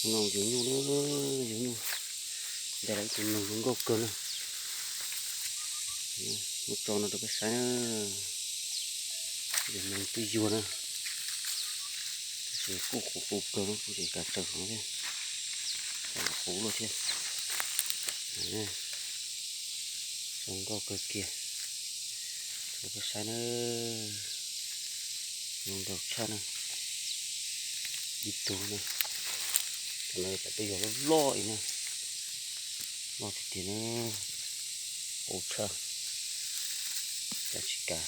No yug nyuj na, yug nyuj. Ntawm lawv ib tug noog zoo nkauj kawg na. Muab tso no rau peb saib na. Yog noog twb yuag na, tab sis kuj qhuav qus kawg, kuj tsis kam tsaws heev thiab, qhuav qus luaj thiab. Zoo nkauj kawg kiag. Rau peb saib na, zoo ntau tshaj na. Ib tug na, tam no cov twb yuag loj loj li na, loj tiag tiag na, qus tshaj. Cas tsis kam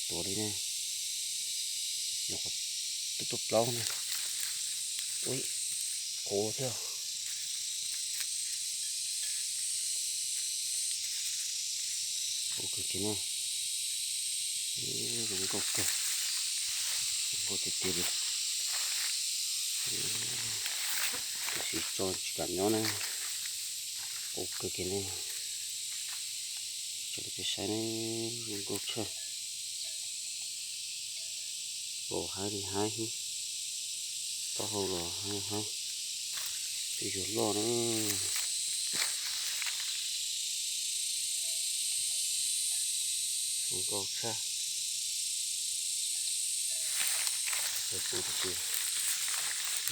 tuav li na. Nyuam qhuav tuaj tuaj plaub na. Ui, qus thiab. Qus kawg kiag na. Zoo nkauj kawg, zoo nkauj tiag tiag li. Tab sis tso tsis kam nyob na, qus kawg kiag na. Tso rau peb saib na, zoo nkauj tshaj. Pom haib li haib, taub hau los haib haib, twb yuav loj na. Zoo nkauj tshaj. Tus tus tus tus,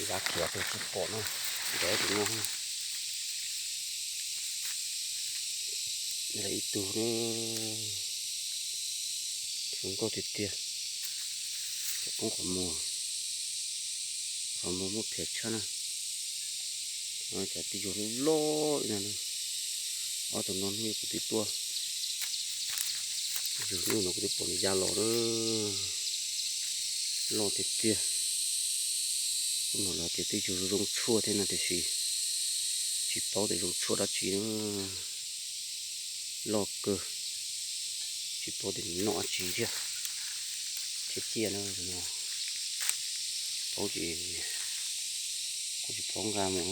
ya khiav tus tsis pom no, nrov tus no. Lawv ib tug na, zoo nkauj tiag tiag. Cov koob qhov muag, qhov muag muaj phiav tshaj na. Cov twb yuav loj loj li no. Ob tug no hnub kuv twb tuaj yug nyuj no kuv twb pom nws ya los na. Loj tiag tiag. Kuj nom lawv tias twb yug zoo tshuaj thiab no tiam sis tsis paub tias zoo tshuaj dab tsi na. Loj kawg, tsis paub tias nws noj dab tsi thiab. Thiab ciaj na, tsis paub ces kuj tsis paub nqa mus.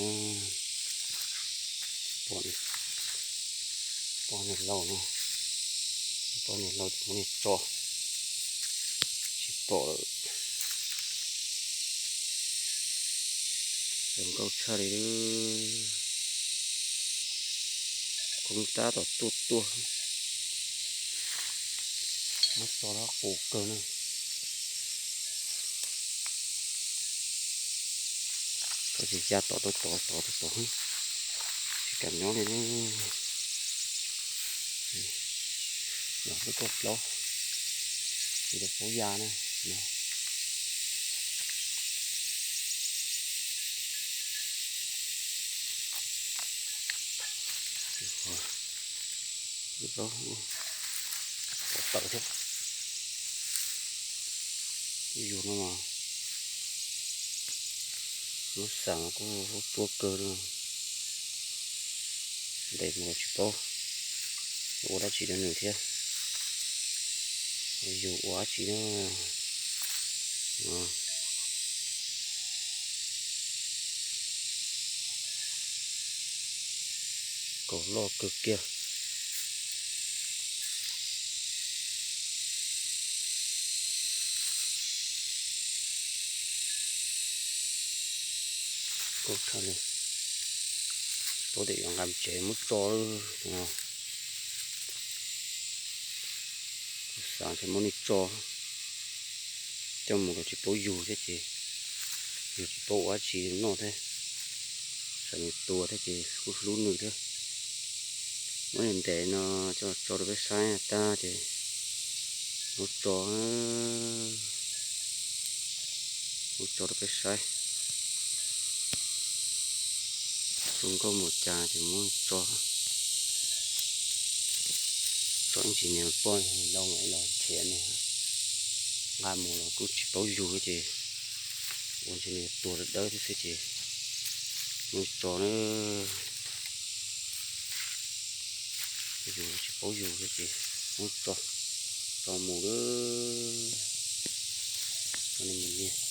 Pom, pom niag laus no, pom niag laus ces muab niag tso, tsis pom lawm. Zoo nkauj tshaj li. Koob tab tom tuaj tuaj, muab tso dab qus kawg na. Tso tsis ya tod tod tod tod tod, tsis kam nyob li ne. Yog lub kauj plaub, tsis tau paub ya na. Lub plaub, pov tawm thiab. Yug no mas lub xav mas kuj tuab kawg li. Ntes mus los tsis paub ua dab tsi rau nws thiab, yus ua dab tsi na. Kaus loj kawg kiag. Kaus tshaj li, tsis paub tias yuav nqa mus tsev muab tso lawm. Xav tias muab nws tso coj mus los tsis paub yug thiab ces yus tsis paub ua dab tsi noj thiab, xav nws tuag thiab ces kuj hlub nws thiab. Muab ntes no coj tso rau peb saib tag ces muab tso, muab tso rau peb saib. Zoo nkauj mus cas ces muab tso. Tso ib ntsis niag poj niam los nrhiav nws, nqa mus los kuj tsis paub yug ces ua ntsis nws tuag dawb dawb thiab xwb ces muab tso na. Yus tsis paub yug thiab ces muab tso, tso mus na. Tso nws mus liag.